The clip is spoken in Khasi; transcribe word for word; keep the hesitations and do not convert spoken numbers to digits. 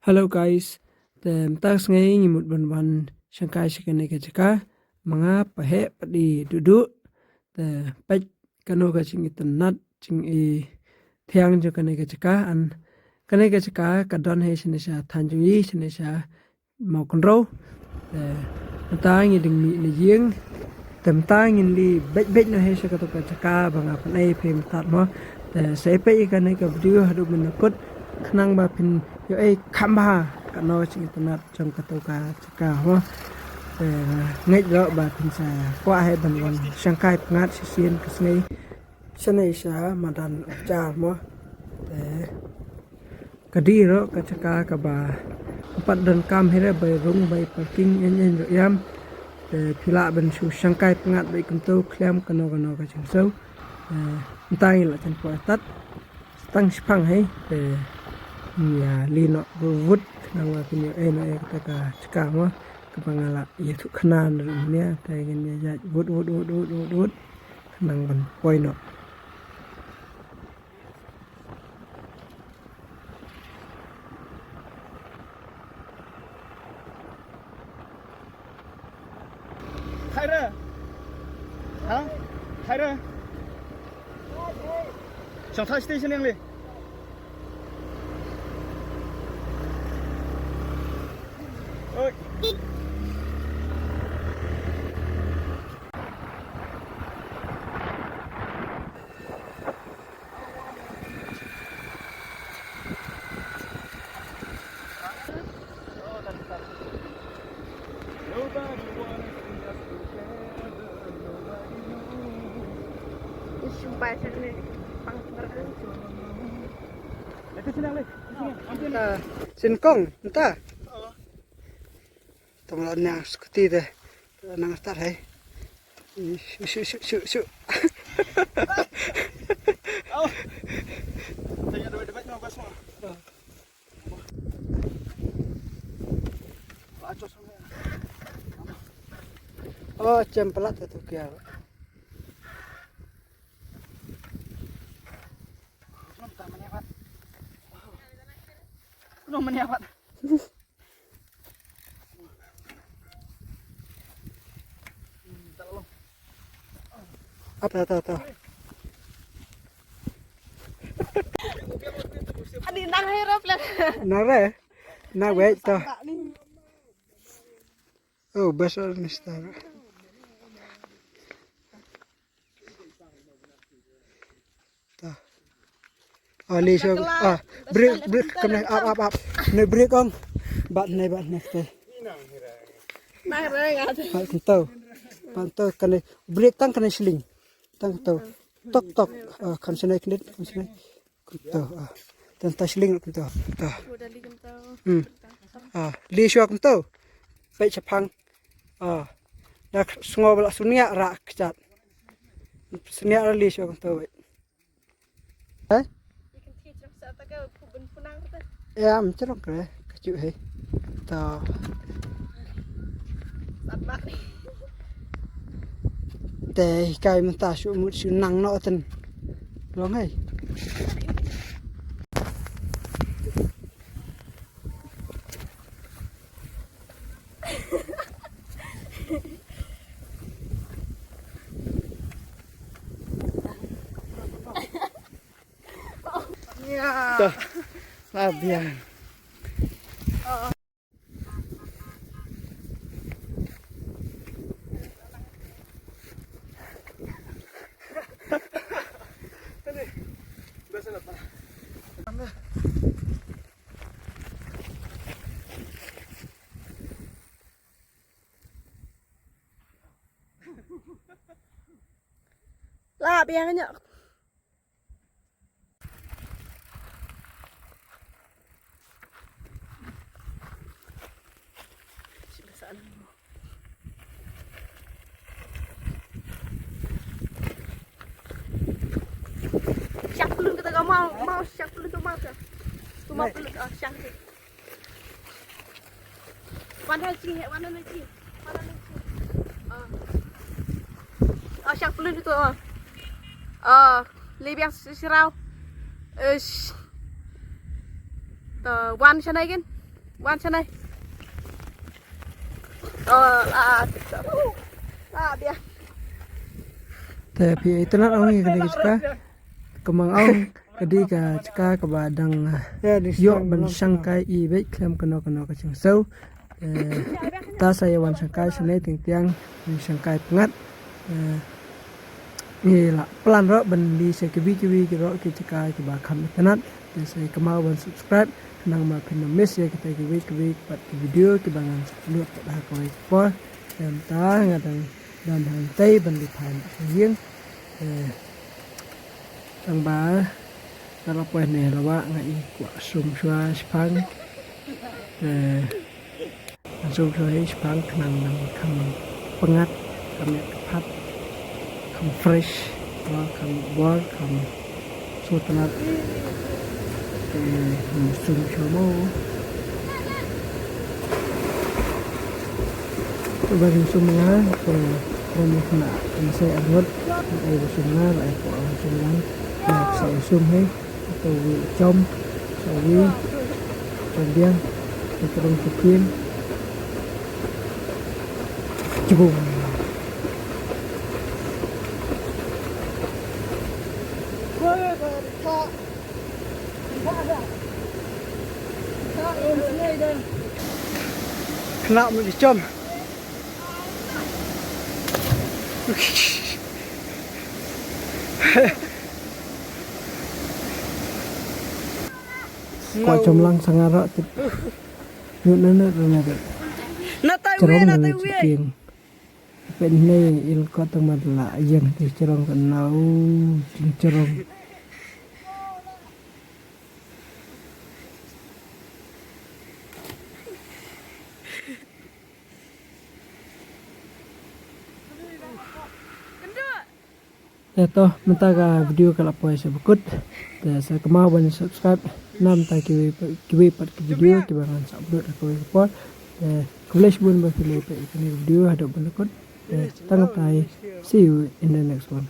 Hello guys, te mynta ka sngi ngi mut ban wan shangkai sha kane ka jaka, ma nga Paheh Padi Dudu. Te peit kano ka jingitynnat, jingithiang jong kane ka jaka. An kane ka jaka ka don hi shane sha thaiñ jong ngi, shane sha Mawkynrew. Te mynta ngi dang mih na ïing. Te mynta ngin leit beit beit noh hi sha kato ka jaka ba nga pynai phi mynta mo. Te sa ïa peit ïa kane ka video haduh ban kut khnang ba phin ïohi kham bha kano ka jingitynnat jong kato ka jaka mo. Te ngeit ruh ba phin sa kwah hi ban wan shangkai pyngngad shisien ka sngi shane sha madan Umjar mo. Te ka dei ruh ka jaka kaba ym pat donkam hi re, bai rung bai parking ïeng ïeng ruh ïam. Te phi lah ban shu shangkai pyngngad beit kumto khlem kano kano ka jingsngew. Te mynta ngi la jan poi tad tang shiphang hi. Te ngi ïa leit noh wut wut khnang ba phin ïohi noh ïa kata ka jaka mo kaba nga la ïathuh khana ruh mynne. Te ngin ïa ïaid wut wut wut wut wut wut khnang ban poi noh. Hai re. Ha? Hai re. Shong thah station yang le. Oi. Ka shin kong nta. Tong la nang scooty te. Nang start hai. Shu shu shu shu shu. Oh, chem pelat tu kia. Nong mania pat. Ap ta ta ta. Ani nang hero plan. Nang re. Nang wait ta. Oh, best on star. Ta. Ah, le sha. Ah, brake, brake, kam ne, ap, ap, ap. Ne brake ong. Bat ne, bat ne, te. Nang re nga te. Bat kumto. Bat kumto, kane brake tang kane sling. Tang kumto. Tok, tok. Ah, kan sene kane, kan sene. Kumto, ah. Tang ta sling kumto. Ta. Udah li kumto. Hmm. Ah, le sha kumto. Peit shaphang. Ah. Da sngew ba la sunia ra kjat. Sunia ra le sha kumto. Eh? Ïa, ym jrong kre, ka ju hei. Ta. Te hikai mynta shu mut shu nang noh ten. Long hei. Ta. Lah biang. Lah biang nya. Shang pylun kata ka mau, mau shang pylun tu mau ka. Tu mau pylun, ah, shang tu. Wan hai chi, wan hai chi. Wan hai chi. Ah. Ah, shang pylun tu, ah. Ah, le biang sirau. Ish. Ta wan shane kin. Wan sha nai. Oh, la, la, bia. Te phi ïa itynnad ong ïa kane ka jaka. Kumba nga ong ka dei ka jaka kaba dang, ah, ïoh ban shangkai i beit khlem kano kano ka jingsiew. Eh, ta sa ïa wan shangkai shane teng teng, shangkai pyngngad. Eh, ngi la plan ruh ban leit sha kiwei kiwei ki ruh ki jaka kiba kham itynnad. Te sa ïa kynmaw ban subscribe, khnang ba phin ym miss ïa kita kiwei kiwei pat ki video kiba ngan sa upload pat ha kawei ka por. Te mynta nga dang don hangtei ban leit phai noh sha ïing. Eh, tang ba nga la poi ne la wah, nga i kwah sum shuwa shaphang. Eh, Ngan sum shuwa hi shaphang khnang ba kham pyngngad, kham ïa kyrpad, kham fresh, ba kham bor, kham sngewtynnad. Te ngan sum shuwa mo. Te ba ngan sum nga, te ngan ïa khynnah kan sei arngut. Ai ba sum nga, ai ba sum nga. Nga sa sum hi. Ito wi jom, sa wi jom biang, ito rong sa kin. Jebung. Kena mo di jom. Kwah jom lang sangar rak tip. Nut nut nut nut nut. Na tai wi, na tai wi. Pen ne il ko tang mat la yang ti cerong kan nau cerong. Te to, mynta ka video ka la poi sha bakut. Te sa kynmaw ban subscribe na mynta kiwei, kiwei pat ki video kiba ngan sa upload ha kawei ka por. Te khublei shibun ba phi la peit ïa kane ka video haduh ban da kut. Te tang katai, see you in the next one.